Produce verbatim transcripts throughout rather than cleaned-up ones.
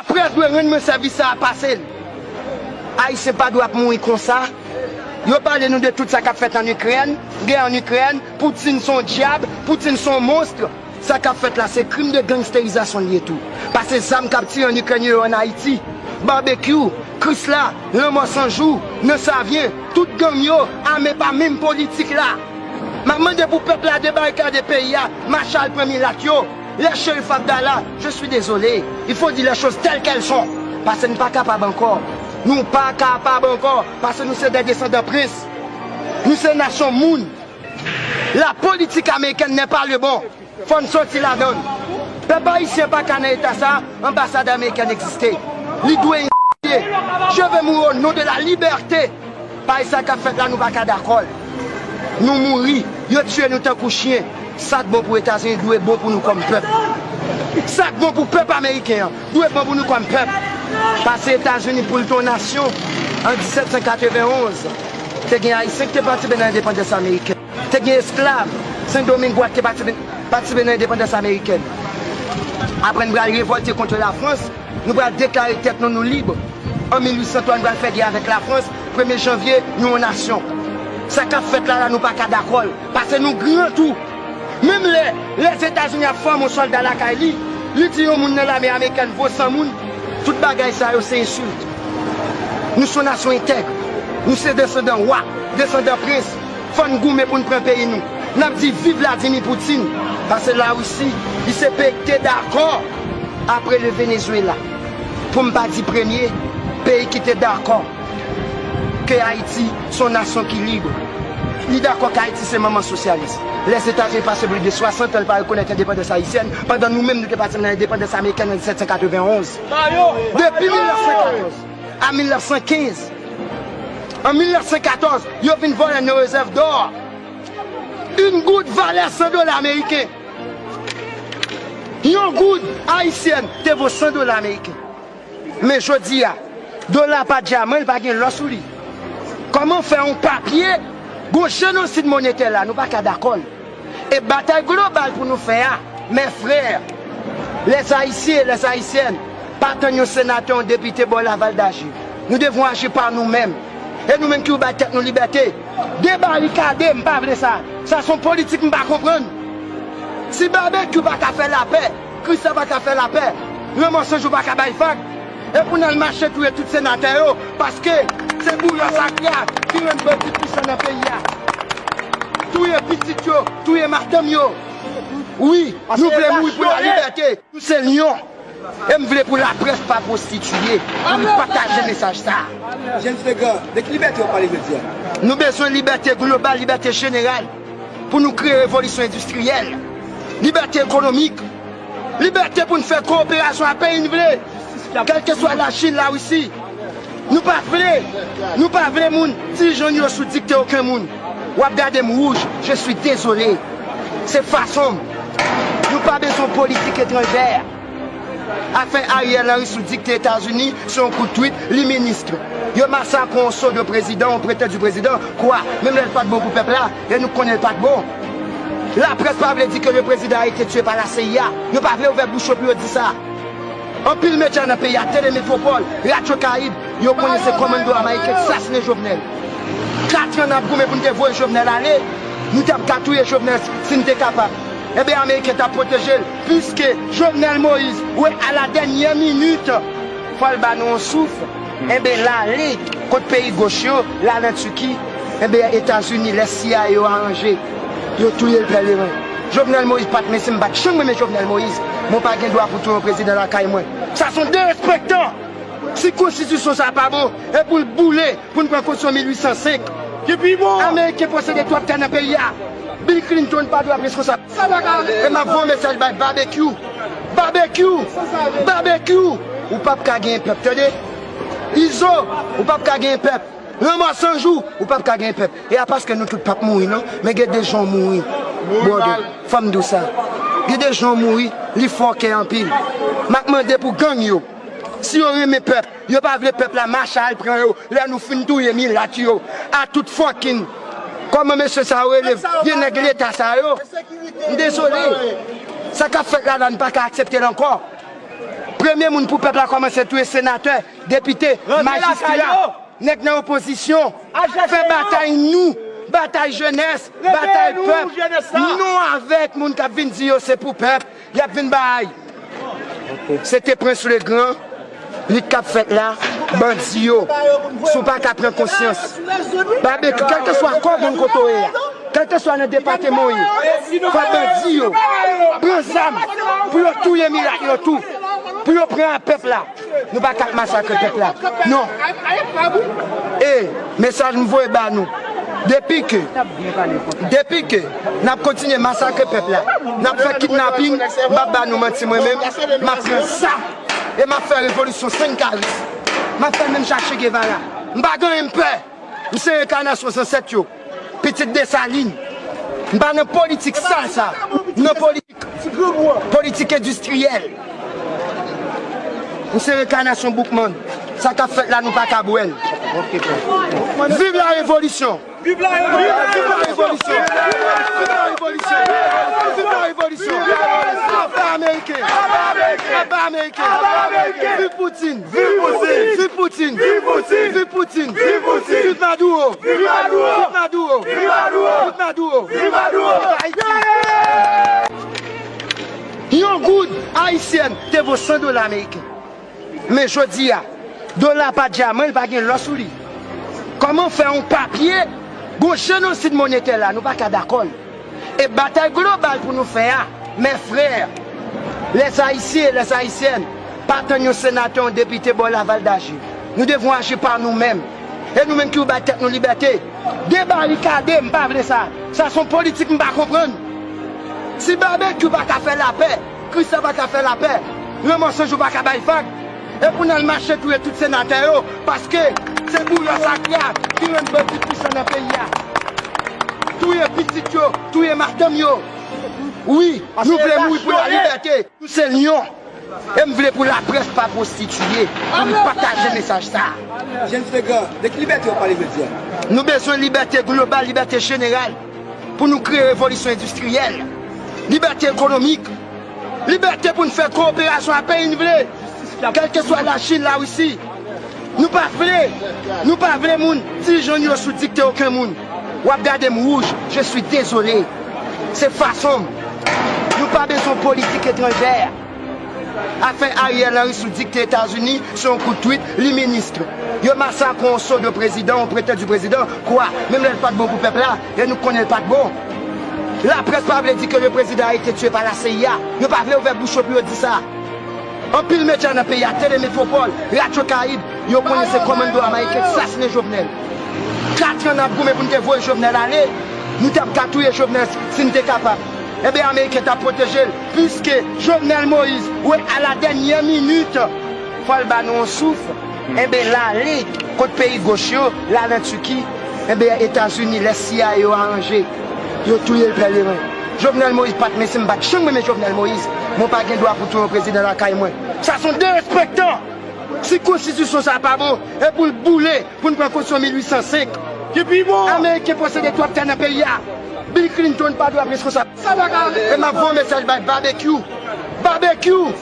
Laprès dwe rann mwen sèvis sa a pase l. Ayisyen pa dwe ap mouri konsa. Yo pale nou de tout sa k ap fèt ann Ikrèn, gè ann Ikrèn, Poutine se yon dyab, Poutine se yon monstr. Sa k ap fèt la, se krim de gangsterizasyon l ye tou. Pase zam k ap tire ann Ikrèn yo ann Ayiti. Babekyou, Krisla, Lanmò San Jou, Nan Savyen, tout gang yo, ame pa menm politik la. M ap mande pou pèp la debarikade peyi a, mache al pran milat yo. Lè Cherif Abdallah, je suis désolé, il faut dire les choses telles qu'elles sont. Pase n pa kapab ankò. Nou pa kapab ankò, pase nou se de desandan prens. Nou se nasyon moun. La politique américaine n'est pas le bon. Fò n soti ladan l. Pèp ayisyen pa ka nan eta sa, anbasad amerikèn egziste. Li dwe egziste. Je vais mourir au nom de la liberté. Paske sa k ap fèt la, nou pa ka dakò l. Nou mouri, yo tiye nou tankou chen. Sa k bon pou Etazini dwe bon pou nou kòm pèp. Sa k bon pou pèp ameriken an dwe bon pou nou kòm pèp. Pase Etazini pou l te yon nasyon an disèt san katrevenn onz, te gen Ayisyen ki te patisipe nan endepandans amerikèn. Te gen esklav Sendomengwa ki te patisipe, patisipe nan endepandans amerikèn. Apre n pral revòlte kont Lafrans, nou pral deklare tèt nou, nou lib. An mil uit san twa, nou pral fè gè avèk Lafrans. Premye janvye, nou yon nasyon. Sa k ap fèt la, la, nou pa ka dakò l. Pase nou gran tou. Menm lè Lèzetazini ap fòme yon sòlda lakay li, li di yon moun nan lame amerikèn vo san moun, tout bagay sa yo se ensilt. Nou se yon nasyon entèg. Nou se desandan wa, desandan prens. Fò n goumen pou n pran peyi nou. N ap di viv Vladimir Poutine. Pase Larisi, li se peyi ki te dakò apre le Venezuela. Pou m pa di premye, peyi ki te dakò ke Ayiti se yon nasyon ki lib. Li dakò ke Ayiti se manman sosyalis. Lèzetazini pase plis de swasant an, l pa rekonèt endepandans ayisyèn, pandan nou menm nou te pase nan endepandans amerikèn an disèt san katrevenn onz. Depi mil nèf san katòz a mil nèf san kenz. An mil nèf san katòz, yo vin vòlè nos réserves d'or. Yon goud valè san dola ameriken. Yon goud ayisyèn te vo san dola ameriken. Men jodi a, dola pa dyaman, li pa gen lò sou li. Kòman fè yon papye, gon jenosid monetè la, nou pa ka dakò l. E batay global pou nou fè a, mes frères, les Haïtiens, les Haïtiennes, pa tann yon senatè, yon depite ba w laval daji. Nous devons agir par nous-mêmes. E nou menm ki bay tèt nou libète, debarikade, m pa vle sa. Sa se yon politik m pa konprann. Si Babekyou pa ka fè lapè, Krisla pa ka fè lapè, Lanmò San Jou pa ka bay vag, e pou n al mache touye tout senatè yo, paske se bouyò sakre a ki rann bandi pwisan nan peyi a. Touye pitit yo, touye madanm yo. Wi, nou vle mouri pou lalibète. Nou se lyon. E m vle pou laprès pa pwostitiye, pou n pataje mesaj sa a. James Legrand, de ki libète w ap pale jodi a? Nou bezwen libète global, libète jeneral, pou nou kreye revolisyon endistriyèl, libète ekonomik, libète pou n fè kowoperasyon ak peyi n vle, kèlkeswa Lachin, Larisi. Nou pa vle, nou pa vle moun dirijan nou yo sou dikte okenn moun. W ap gade m wouj, je suis désolé. Se fason m. Nou pa bezwen politik etranjè. Afè Ariel Henry sou dikte Etazini, se yon kout twit, li minis. Yo masakre yon pseudo prezidan, yon pretandu prezidan, kwa? Menm lè l pa t bon pou pèp la, e nou konnen l pa t bon. Laprès pa vle di ke le président a été tué par la C I A. Yo pa vle ouvè bouch yo pou yo di sa. Anpil medya nan peyi a, Tele Metropole, Radyo Karib, yo konnen se kòmando ameriken ki sasinen Jovenel. Katran n ap goumen pou n te voye Jovenel ale, nou t ap ka touye Jovenel si n te kapab. Enben, ameriken t ap pwoteje l, piske Jovenel Moïse, wi, a la dènyè minit, fò l ba nou yon souf. Enben, l ale kot peyi goch yo, l al an Tiki. Enben, Etazini, lè C I A yo aranje, yo touye l pèlerin. Jovenel Moïse pa t, mesye, m pa t janm renmen Jovenel Moïse, men w pa gen dwa pou touye yon prezidan lakay mwen. Sa se yon derespektan! Si konstitisyon sa pa bon, e pou l boule, pou n pran konstitisyon mil uit san senk. Ki pi bon! Ameriken posede twòp tè nan peyi a. Bill Clinton pa dwe ap reskonsab. E m ap voye mesaj bay Babekyou. Babekyou! Babekyou! Ou p ap ka genyen pèp, tande? Izo, ou p ap ka genyen pèp. Lanmò San Jou, ou p ap ka genyen pèp. E a paske nou tout p ap mouri, non. Men gen de jan w mouri. Brother, fò m di w sa. Gen de jan w mouri, li fè w kè anpil. M ap mande pou gang yo. Si yo renmen pèp, yo pa vle pèp la mache al pran yo, lè nou fin touye milat yo, a tout fucking. Kòman mesye sa yo rele? Vye nèg leta sa yo. M dezole. Sa k ap fèt la la, n pa ka aksepte l ankò. Premye moun pou pèp la kòmanse touye senatè, depite, majistra, nèg nan opozisyon. Fè batay nou, batay jenès, batay pèp. Nou avèk moun k ap vin di yo se pou pèp, y ap vin bay. Se te Prince Legrand, lit k ap fèt la, bandi yo. Si w pa ka pran konsyans, Babekyou, kèlkeswa kò moun kote w ye a, kèlkeswa nan depatman w ye, fò bandi yo pran zam pou yo touye milat yo tou, pou yo pran pèp la. Nou pa ka ap masakre pèp la. Non. E mesaj m voye ba nou. Depi ke, depi ke n ap kontinye masakre pèp la, n ap fè kidnaping, m p ap ba nou manti mwen menm, m ap pran zam e m ap fè revolisyon san karis. M ap fè menm jan Che Guevara. M pa gen anyen m pè. M se enkanasyon zansèt yo. Pitit Desalin. M pa nan politik sal sa. M nan politik, politik endistriyèl. M se enkanasyon Boukman. Sa k ap fèt la, nou pa ka bwè l. Viv la revolisyon! Viv la revolisyon! Viv la revolisyon! Viv la revolisyon! Viv la revolisyon! Aba ameriken! Aba ameriken! Viv Poutine! Viv Poutine! Viv Poutine! Viv Poutine! Viv Poutine! Viv Maduro! Viv Maduro! Viv Maduro! Viv Maduro! Viv Ayiti! Yon goud ayisyèn te vo san dola ameriken. Men jodi a, dola pa dyaman, li pa gen lò sou li. Kòman fè yon papye, gon jenosid monetè la, nou pa ka dakò l. E batay global pou nou fè a, mes frères, les Haïtiens, les Haïtiennes, pa tann yon senatè, yon depite ba w laval daji. Nous devons agir par nous-mêmes. E nou menm ki pou bay tèt nou libète, debarikade, m pa vle sa. Sa se yon politik m pa konprann. Si Babekyou pa ka fè lapè, Christa pa ka fè lapè, Lanmò San Jou pa ka bay vag, e pou n al mache touye tout senatè yo, paske se bouyò sakre a ki rann bandi pwisan nan peyi a. Touye pitit yo, touye madanm yo. Wi, nou vle mouri pou lalibète. Nou se lyon. E m vle pou laprès pa pwostitiye, pou n pataje mesaj sa a. James Legrand, de ki libète w ap pale jodi a? Nou bezwen libète global, libète jeneral, pou nou kreye revolisyon endistriyèl, libète ekonomik, libète pou n fè kowoperasyon ak peyi n vle, kèlkeswa Lachin, Larisi. Nou pa vle, nou pa vle moun dirijan yo sou dikte okenn moun. W ap gade m wouj, je suis désolé. Se fason m. Nou pa bezwen politik etranjè. Afè Ariel Henry sou dikte Etazini, se yon kout twit, li minis. Yo masakre yon sodo prezidan, yon pretandu prezidan, kwa, menm lè l pa t bon pou pèp la, e nou konnen l pa t bon. Laprès pa vle di ke le président a été tué par la C I A. Yo pa vle ouvè bouch yo pou yo di sa. Anpil medya nan peyi a, Tele Metropole, Radyo Karayib, yo konnen se kòmando ameriken ki sasinen Jovenel. Katran n ap goumen pou n te voye Jovenel ale, nou t ap ka touye Jovenel si n te kapab. Enben, ameriken t ap pwoteje l, piske Jovenel Moïse, wi, à la dernière minute, fò l ba nou yon souf. Enben, l ale kot peyi goch yo, l al an Tiki. Enben, Etazini, lè C I A yo aranje, yo touye l pèleren. Jovenel Moïse pa t, mesye, m pa t janm renmen Jovenel Moïse, men w pa gen dwa pou touye yon prezidan lakay mwen. Sa se yon derespektan. Si konstitisyon sa pa bon, e pou l boule, pou n pran konstitisyon mil uit san senk. Ki pi bon. Ameriken posede twòp tè nan peyi a. Bill Clinton pa dwe ap reskonsab. E m ap voye mesaj bay Babekyou. Babekyou!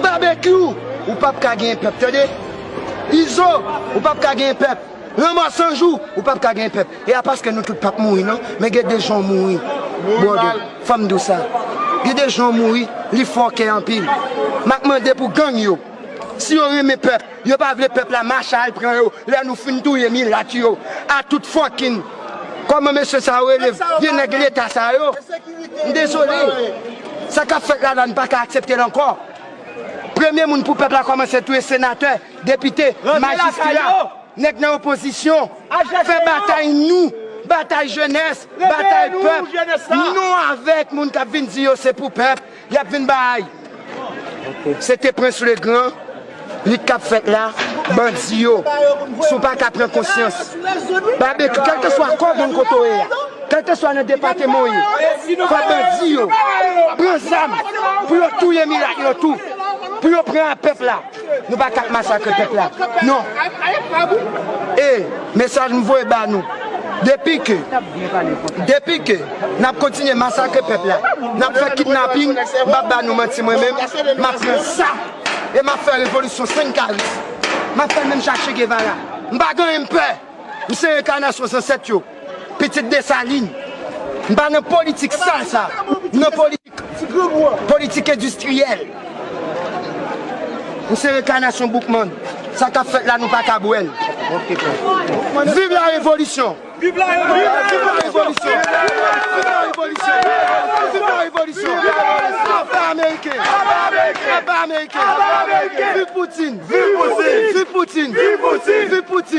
Babekyou! Ou p ap ka genyen pèp, tande? Izo, ou p ap ka genyen pèp. Lanmò San Jou, ou p ap ka genyen pèp. E a paske nou tout p ap mouri, non. Men gen de jan w mouri. Brother, fò m di w sa. Gen de jan w mouri, li fè w kè anpil. M ap mande pou gang yo. Si yo renmen pèp, yo pa vle pèp la mache al pran yo, lè nou fin touye milat yo, a tout fòkin. Kòman mesye sa yo rele, vye nèg leta sa yo? M dezole. Sa k ap fèt la la, n pa ka aksepte l ankò. Premye moun pou pèp la kòmanse touye senatè, depite, majistra, nèg nan opozisyon. Fè batay nou, batay jenès, batay pèp. Nou avèk moun k ap vin di yo se pou pèp, y ap vin bay. Se te Prens Legrand, lit k ap fèt la, bandi yo. Si w pa ka pran konsyans, Babekyou, kèlkeswa kò moun kote w ye a, kèlkeswa nan depatman w ye, fò bandi yo pran zam pou yo touye milat yo tou, pou yo pran pèp la. Nou pa ka ap masakre pèp la. Non. E mesaj m voye ba nou. Depi ke, depi ke n ap kontinye masakre pèp la, n ap fè kidnaping, m p ap ba nou manti mwen menm, m ap pran zam E m ap fè revolisyon sen karis. M ap fè l menm jan ak Che Guevara. M pa gen anyen m pè. M se enkanasyon zansèt yo. Pitit Desalin. M pa nan politik sal sa. M nan politik, politik endistriyèl. M se enkanasyon Boukman. Sa k ap fèt la, nou pa ka bwè l. Viv la revolisyon! Viv la revolisyon! Viv la revolisyon! Viv la revolisyon! Aba ameriken! Aba ameriken! Viv Poutine! Viv Poutine!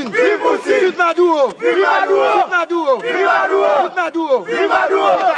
Viv Maduro! Viv Maduro! Viv Maduro! Viv Maduro! Viv Maduro!